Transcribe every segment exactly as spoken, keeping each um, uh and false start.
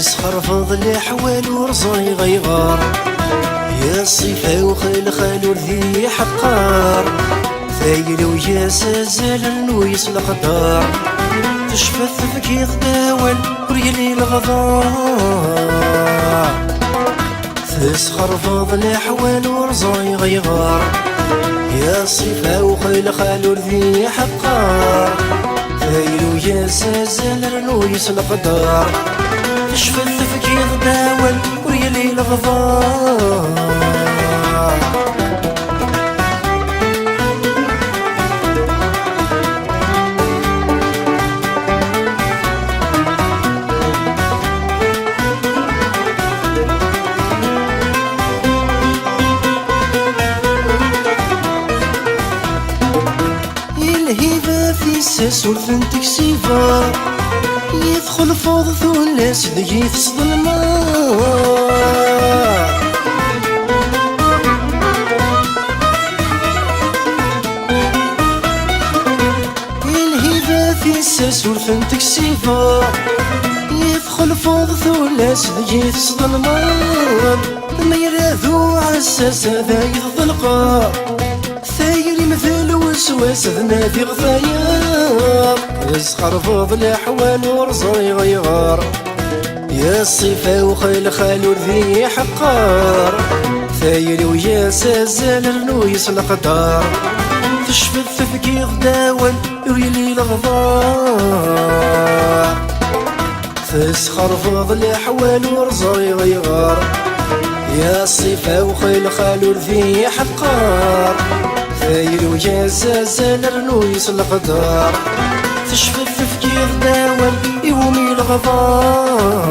Tesxerfeḍ leḥwal ur ẓriɣ ayɣer. Ya ṣṣifa-w xelxal ur d-iḥeqqer. Tayla-w gar-as azal rnu-yas leqder. Tecfiḍ tefkiḍ-d awal ur yelli leɣder. Tesxerfeḍ leḥwal ur ẓriɣ ayɣer. Ya ṣṣifa-w xelxal ur d-iḥeqqer. Tayla-w gar-as azal rnu-yas leqder. Tecfiḍ tefkiḍ-d awal ur yelli leɣder. I lhiba tissas ur tent-ksibeɣ. I txelfeḍ tullas deg-i tesḍelmeḍ. I lhiba tissas ur tent-ksibeɣ. I txelfeḍ tullas deg-i tesḍelmeḍ. Ma yella d uɛessas ad ay-tḍelqeḍ. Tayri-m d lweswas ad nadiɣ tayeḍ. Tesxerbeḍ leḥwal ur ẓriɣ ayɣer. Ya ṣṣifa-w xelxal ur d-iḥeqqer. Tayri-w gar-as azal rnu-yas leqder. Tecfiḍ tefkiḍ-d awal ur yelli leɣder. Tesxerbeḍ leḥwal ur ẓriɣ ayɣer. Ya ṣṣifa-w xelxal ur d-iḥeqqer. Tayri-w gar-as azal rnu-yas leqder. Tecfiḍ tefkiḍ-d awal iwumi leɣder.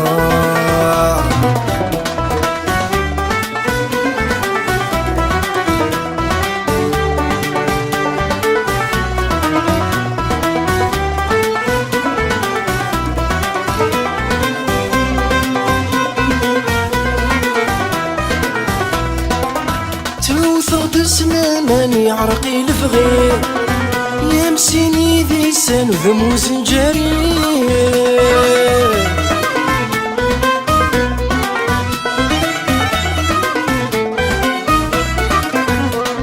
Ttewteɣ-d s laman, yeɛreq-i lebɣi. Yamsin yid-i s anudem uzenǧari.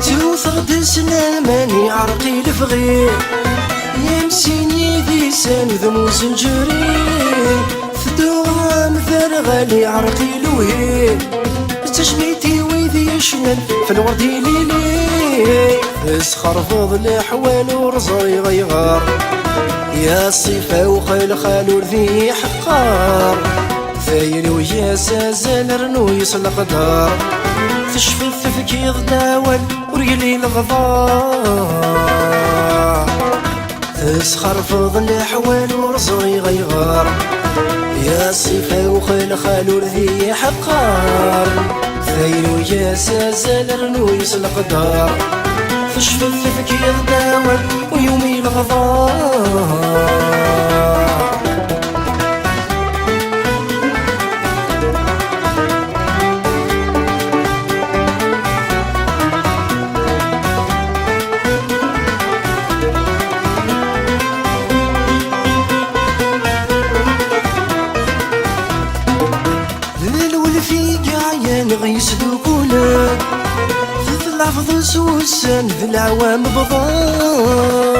Ttewteɣ-d s laman, yeɛreq-i lebɣi. Yamsin yid-i s anudem uzenǧari. Tedduɣ am terɣali, yeɛreq-i lewhi. D tajmilt i wid yecnan f lwerd ilili. Tesxerbeḍ leḥwal ur ẓriɣ ayɣer. Ya ṣṣifa-w xelxal ur d-iḥeqqer. Tayri-w gar-as azal rnu-yas leqder. Tecfiḍ tefkiḍ-d awal ur yelli leɣder. Tesxerfeḍ leḥwal ur ẓriɣ ayɣer. Ya ṣṣifa-w xelxal ur d-iḥeqqer. Tayri-w gar-as azal rnu-yas leqder. Tecfiḍ tefkiḍ-d awal ur yumi leɣder. D lwelf i yeɛyan ɣ-yesdukulen. Tetlafeḍ s wussan d leɛwam bḍan.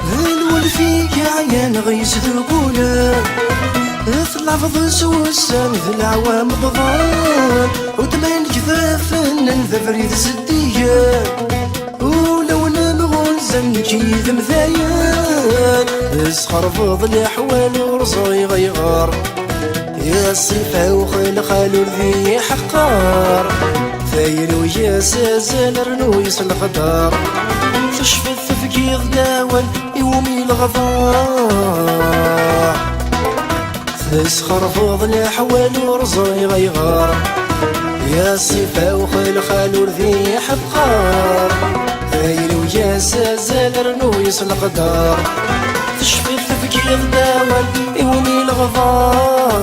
D lwelf i yeɛyan ɣ-yesdukulen. Tetlafeḍ s wussan d leɛwam bḍan. Weltma-inek d afennan d abrid zeddigen. Ulawen am ɣunzan nekk yid-m dayen. Tesxerbeḍ leḥwal ur ẓriɣ ayɣer. Ya ṣṣifa-w xelxal ur d-iḥeqqer. Tayri-w gar-as azal rnu-yas leqder. Tecfiḍ tefkiḍ-d awal iwumi leɣder. Tesxerfeḍ leḥwal ur ẓriɣ ayɣer. Ya ṣṣifa-w xelxal ur d-iḥeqqer. Tayri-w gar-as azal rnu-yas leqder. Tecfiḍ tefkiḍ-d awal iwumi leɣder.